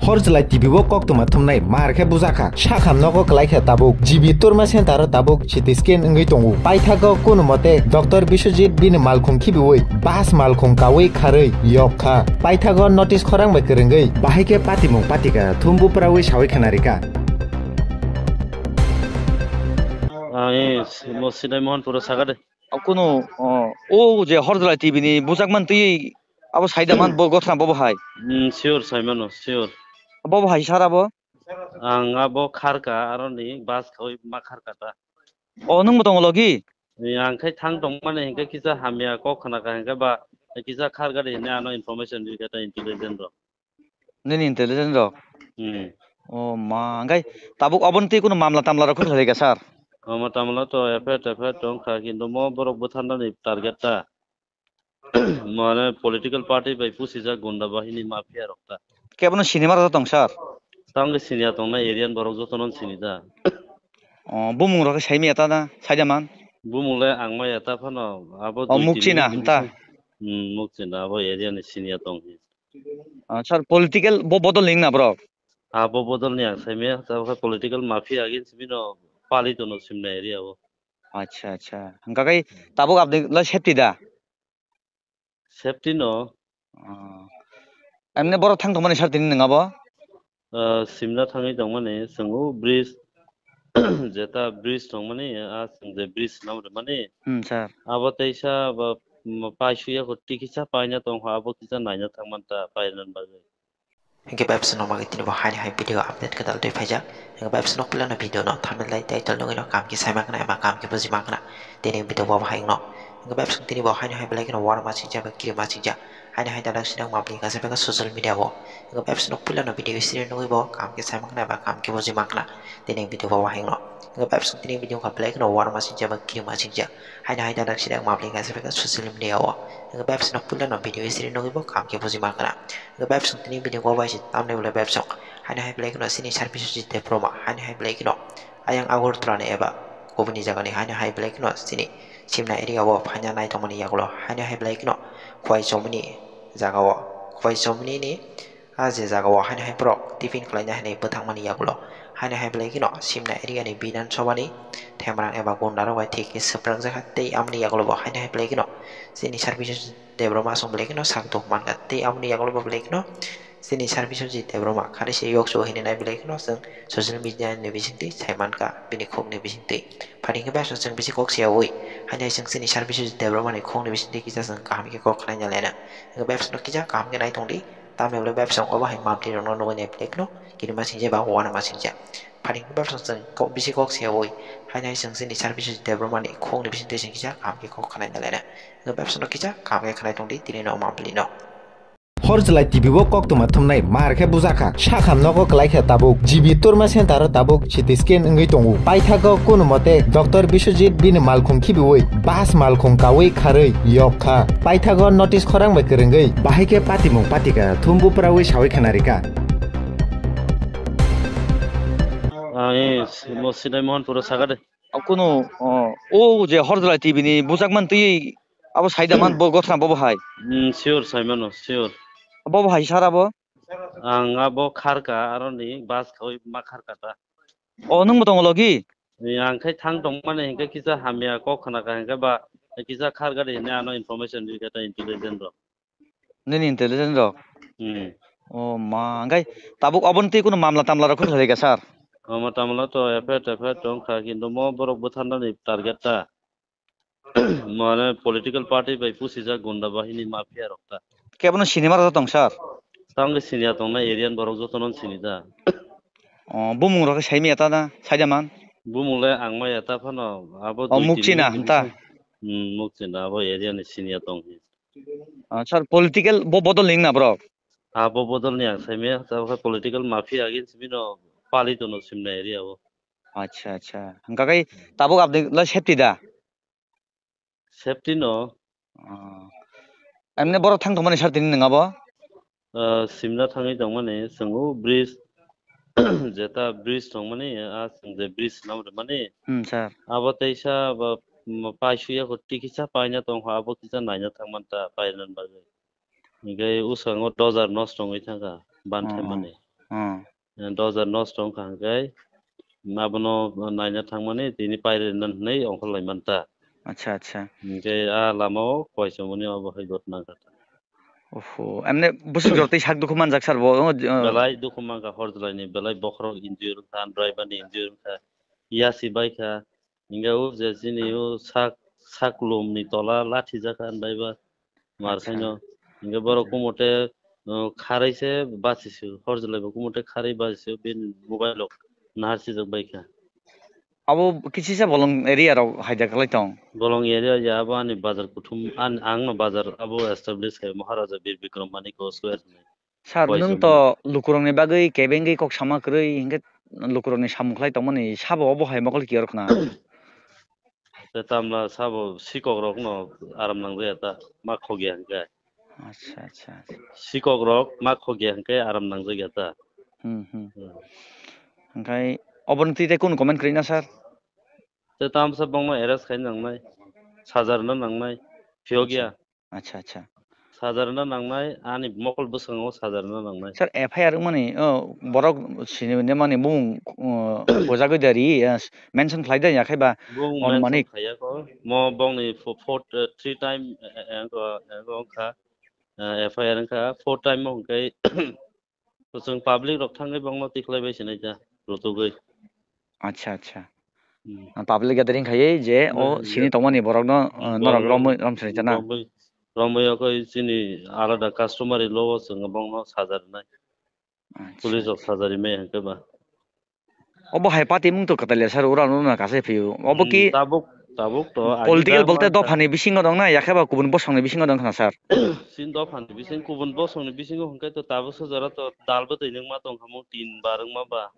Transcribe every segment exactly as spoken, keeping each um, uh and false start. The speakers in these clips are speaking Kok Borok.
Horjlai T V o koktwma thumnai mar khe bujakha. Sakham nogo kwlai khe tabuk G B Trauma Center o tabuk C T scan wngwi tongo. Paithago kono mote Doctor Biswajit bini malkhung khibiwi bas malkhung kawi kharwi yok kha. Paithago notice khorang bai kwrwngwi bahai khe patimung patika thum buprawi sawi khna rikha. Ang e mo Sinai Mohanpuro saka de. Kuno, o, o je Horjlai T V ni bujakman twi abo saida man bo gothna bobo hai. Hmm, sure, saimano, sure. Bobo hai sara bo? Ang abo kharka, aroni bus khawi ma kharka ta. O, nwng bo tongo logi? Ni ang khai thang tongmani hinkhe kisa hamya kok khna ka hinkhe ba kisa khar gari hinwi ano information rikha ta intelligent rok. Nini intelligent rok? Hmm. O ma, hinkhe tabuk oboni twi kuno mamla tamla rok khulai ka sir? Omo tamla to F I R, F I R tong kha, kintu mo borok butharnani target ta. Mane political party bai pusijak gunda bahini mafia rok ta. Kebono sinimar rok tong sir? Tangwi siniya tong na area ni borok jotono sini da. O, bumung rok sai miya ta na, saida man? Bumung le ang maya ta phano, abo O, dui muk tin china, din ta? Hmm, muk china, abo area ni siniya tong hi. O, sir, political bo bodol ning na borok? Abo bodol ni ang sai miya, ta khe political mafia against bino pali tono simna area o. Acha, acha. Hingka kai tabuk abdi la safety da? Safety no. Oh. Emne borok thang tongmani sir tini nwng abo? Ah, simna thangwi tongmani, chwng o bridge, jeta bridge tongmani, ah, chwng je bridge nam rwmani. Hmm, sir. Abo teisa ba, mm, paisuya ko tikisa paina tongkha, abo kisa naina thangman ta, paina bagwi. Hingke vibes no magi tini bo haini hai video update kedal twi phaijak. Hingke vibes no puila no video no thumbnail lai title nugui no kam khe sai mankna eba kam khe buji mankna. Tini video bo bahai no. Hingke vibes tini bo haini hai belai kheno warma singja ba kirima singja. Haini hai dadak sidak mapli kasa beka social media o. Hingke vibes no puila no video siri nugui bo kam khe sai mankna eba kam khe buji mankna. Tini video bo bahai no. Hingke vibes tini video kha belai kheno warma singja ba kirima singja. Haini hai dadak sidak mapli kasa beka social media o. Hingke vibes no puila no video siri nugui bo kam khe buji mankna. Hingke vibes tini video bo bai se tamni belai vibes. Haini hai belai kheno chini service si Debbarma, haini hai belai kheno ayang Agartala ni eba kubuni jaga ni haini hai belai kheno chini Simna area o phaina nai tongmani yagulo haini hai belai kheno Khwai Chomoni jaga o, Khwai Chomoni ni a je jaga o haini hai borok tiffin khlaina hinwi bwthangmani yagulo haini hai belai kheno Simna area ni Bidhan Sabha ni themrang eba gunda rok bai thik khe swprakjak tei amoni yagulo bo haini hai belai kheno chini service Debbarma aswk belai kheno sak tok mankha tei amoni yagulo bo belai kheno chini service Debbarma khani se yok so hinwi nai belai kheno chwng social media ni bisingtwi sai mankha bini khukni bisingtwi. Phani hwnkhe bebsa chwng bisi kok siyaui haini hai chwng chini service Debbarma ni khukni bisingtwi kisa chwng kaham khe kok khnai nai laina. Hwnkhe bebsa no kisa kaham khe nai tongdi tamni ulo bebsa obo hai mapli rok no nugui nai belai kheno kirima singja ba uanama singja. Phani hwnkhe bebsa chwng kok bisi kok siyaui haini hai chwng chini service Debbarma ni khukni bisingtwi chwng kisa kaham khe kok khnai nai laina. Hwnkhe bebsa no kisa kaham khe khnai tongdi tini no mapli no. Horjlai T V o koktwma thumnai mar khe bujakha. Sakham nogo kwlai khe tabuk G B Trauma Center o tabuk C T scan wngwi tongo. Paithago kono mote Doctor Biswajit bini malkhung khibiwi bas malkhung kawi kharwi yok kha. Paithago notice khorang bai kwrwngwi bahai khe patimung patika thum buprawi sawi khna rikha. Ang e mo Sinai Mohanpuro saka de. Kuno, o, o je Horjlai T V ni bujakman twi abo saida man bo gothna bobo hai. Hmm, sure, saimano, sure. Bobo hai sara bo? Ang abo kharka, aroni bus khawi ma kharka ta. O, nwng bo tongo logi? Ni ang khai thang tongmani hinkhe kisa hamya kok khna ka hinkhe ba kisa khar gari hinwi ano information rikha ta intelligent rok. Nini intelligent rok? Hmm. O ma, hinkhe tabuk oboni twi kuno mamla tamla rok khulai kha sir? Mamla tamla to F I R, F I R tong kha, kintu mo borok butharnani target ta. Mane political party bai pusijak gunda bahini mafia rok ta. Kebono sinimar rok tong sir? Tangwi siniya tong na area ni borok jotono sini da. O, bumung rok sai miya ta na, saida man? Bumung le ang maya ta phano, abo O, dui muk tin china, din ta? Hmm, muk china, abo area ni siniya tong hi. Ah, sir, political bo bodol ning na borok? Abo bodol ni ang sai miya, ta khe political mafia against bino pali tono simna area o. Acha, acha. Hingka kai tabuk abdi la safety da? Safety no. Ah. Emne borok thang tongmani sir tini nang abo? Ah, simna thangwi tongmani, chwng o bridge, jeta bridge tongmani, ah, chwng je bridge nam rwmani. Hmm, sir. Abo teisa ba, mm, paisuya ko tikisa paina tongkha, abo kisa naina thangman ta paina bagwi. Hinkhe uskango dojar nosto wngwi thangkha, ban Hmm, hmm. thangmani. Hmm. Eh, dojar nosto wngkha hwnkhe, abono naina thangmani tini pairina hwnwi ongkhorlai manta. Acha, acha. Hwnkhe a lamao koichomani obo hai ghotna wngkha. Oho, emne bwswk jora tei sak dukhu manjak sir bo, oh, j-, oh. Belai dukhu mankha hor jwlaini, belai bokhorok injure wngkha, driver ni injure wngkha, yasi baikha, hwnkhe o je chini o sak, sak lomni tola lathijak kha driver. Mar Acha. Khaino. Hingke borok Acha. Kumote, uh, kharwi se bachisi, hor jwlaibo kumote kharwi bachisi, bini mobile rok naharchijak baikha. Abo kisisa bolong area rok haida kwlai tong? Bolong area ya abo ani bazar kuthum, an-, ang no bazar abo establish khai Maharaja Bir Bikram Manik Square hinwi. Sir, nwng Waisomni. To lukurokni bagwi kebengwi kok sama kwrwi hinkhe lukurokni samung khlai tongmani sabo obo hai mokol kiyor khna. Tei tamla sabo sikok rokno aram nangjaya ta, ma khogya hinkhe. Acha, acha, acha. Sikok rok ma khogya hinkhe aram nangjaya ta. Hmm, hmm. Hmm. Hinkhe obono twi tei kunu comment kwrwi na, sir? Tei tamsa bongno arrest khai nangnai, sajarna nangnai, phiyokya. Acha. Acha, acha. Sajarna nangnai, ani mokol bwskango sajarna nangnai. Sir, F I R wngmani, oh, borok sini mani bumung, oh, bujagwi dari, eh, mention khlai da ya khe ba, Bumung on mention manik. Khlaiya ko. Mo bongni fo-, four, eh, three time, eh, eh, wngkha, eh, wngkha, eh, F I R wngkha, four time mo hwnkhe Kwchwng public rok thangwi bongno tikhlai bai sinai ta, rutugwi. Acha, acha. Hmm. Ah, public gathering khaiwi je o Hmm, sini ya. Tongmani borokno, ah, Hmm, norok romwi, romwi, romsini chana. Romwi, romwi okoi chini alada customary law o chwng bongno sajarinai. Acha, Police rok acha. Sajarimai hwnkhe ba. Obo hai party mung to kwtal ya sir, ura ura kasai phiyo. Obo Hmm, ki tabuk, tabuk to agi political da bolte man dophani bisingo dong na, yakhe ba kubun bosongni bisingo dong khna sir? Sin dophani bising, kubun bosongni bisingo hwnkhe to tabuk se jora to dal bwtwi nungma tong kha mo tin bar wngma ba.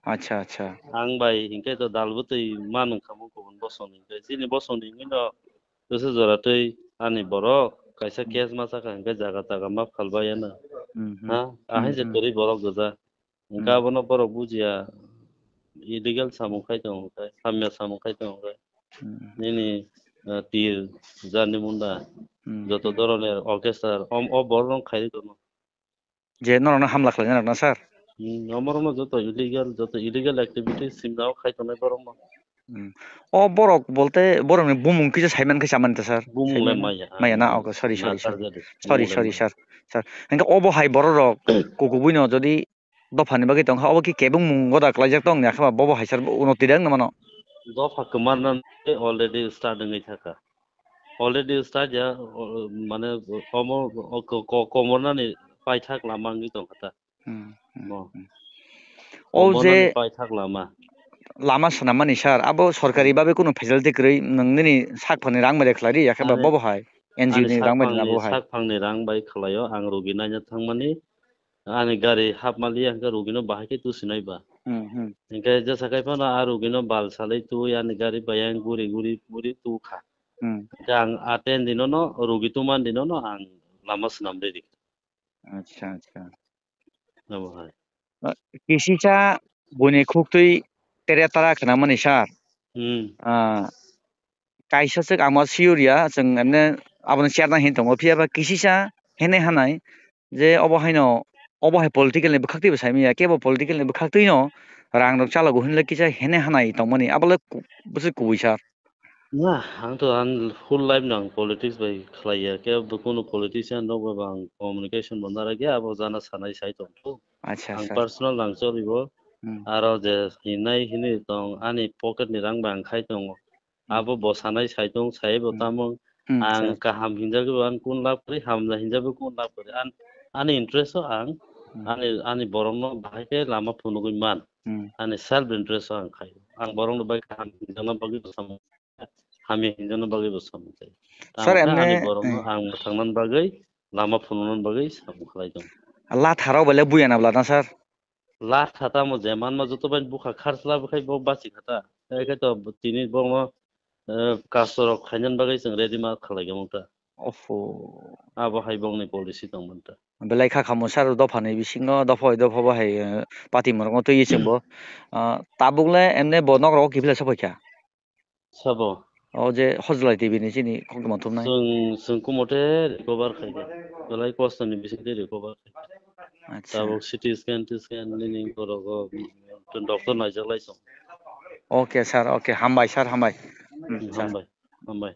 Acha, acha. Ang bai hwnkhe to dal bwtwi ma nung kha mo kubun bosongni hwnkhe. Chini bosongni hwnkhe no bwswk jora twi ani borok kaisa Hmm. Case ma cha kha hwnkhe jaga taga map khalbai ya na. Hmm, hmm. Ha? Hmm, Ahai je hmm. Kwrwi borok gwja. Hwnkhe Hmm. Abono borok bujiya, illegal samung khai tongo hwnkhe, hamya samung khai tongo hwnkhe. Hmm. Nini, ah, tir, jani munda, Hmm, joto hmm. Dhoroner orchestra, om-, o borok no khai tono. Je norokno hamla khlainai rok na, sir? Hmm, omorokno joto illegal, joto illegal activities simna o khai tongnai borokno. Hmm. O borok bolte borokni bumung kisa saiman khe chamani ta, sir? Bumung le Saiman? Maya, Maya na? Hmm. Okay, sorry, sorry, sorry. Nakarjadi. Sorry, Bumung le sorry, maya. Sir. Sir. Hwnkhe obo hai borok rok kukubuino jodi dophani bagwi tongkha, obo ki kebengmung goda klaijak tong ya khe ba bobo hai sir uno tirang na mano? Dopha kwmarna already start wngwi thaka. Already start ya, o, mane omo, o, ko-, ko-, komornani paithak lama wngwi tongkha ta. Hmm, hmm, Mo. Hmm. O Komornani je paithak lama. Lama swnamani sir, abo sorkari Hmm. Babe kunu facility kwrwi nwng nini sak phani rang bai khlai ri ya khe ba Ani, bobo hai N G O ani ni sak rang bai phangni, nabo hai. Sak phangni rang bai khlaio, ang rugi naina thangmani, ani gari hapma liya hwnkhe rugino bahai khe tusinai ba. Hmm, hmm. Hwnkhe jesa khai phano a rugino bal salai twi ani gari bai ang guri guri guri tu kha. Hmm. Hwnkhe ang a ten dinono rugi tuman dinono ang lama swnam riri. Acha, acha. Abo hai. Ah, kisisa buini khuktwi tere tara khnamani sir. Hmm. Ah, kaisa swk ang ma sure ya, chwng emne abono cherna hin tongo, phiya ba kisisa hene hanai je obo haino, obo hai political ni bwkhaktwi bo saimanya, kebo political ni bwkhaktwi no rang rok chalogo hinle kisa hene hanai tongmani, abo le ku-, bwswk kubui sir. Na, ang to ang whole life no ang politics bai khlai ya, kebo kunu politician rok bai bo ang communication bo nara khe abo jana sanai sai tong. Acha, ang sir. Personal rang cholibo, Hmm. Aro je hinai hinwi tong, ani pocket ni rang bai ang khai tongo. Hmm. Abo bo sanai sai tong, sai bo Hmm. Tamo Hmm, ang sir. Kaham hinjagwi bo ang kun lab kwrwi, hamya hinjagwi kun lab kwrwi. An-, ani interest o ang, Hmm. ani, ani borokno bahai khe lama phunugwi man. Hmm. Ani self interest o ang khai. Ang borokno bai kaham hinjakna bagwi bo samung, hamya hinjakna bagwi bo samung khai. Sir, tamo khe ani emne, borokno eh. Ang mwthangnani bagwi, lama phunuknani bagwi samung khlai tongo. Latharok bai le buya na bwla na, sir? Latha tamo je manma joto bai bukha kharsla bwkhai bo bachikha ta. Hai khe to tini bongno, eh, kastorok khainani bagwi chwng ready ma khlai gamo ta. Oho. Abo hai bongni policy tongmani ta. Belai kha khamu sir dophani bisingo, dopha bai dopha bo hai, eh, patimorokno twiwi chwngbo. Ah, tabukle emne bo nokrok kiphilai sokphaikha? Sabo. O je Hojlai T V ni chini koktwma thumnai. Chwng, chwng kumote recover khaikha. Belai kostoni bisingtwi recover khaikha. Acha. Tabuk C T scan, T scan nini borok o, mm, doctor naijak lai song. Okay sir, okay, hambai sir, hambai. Hmm, sir. Hambai, hambai.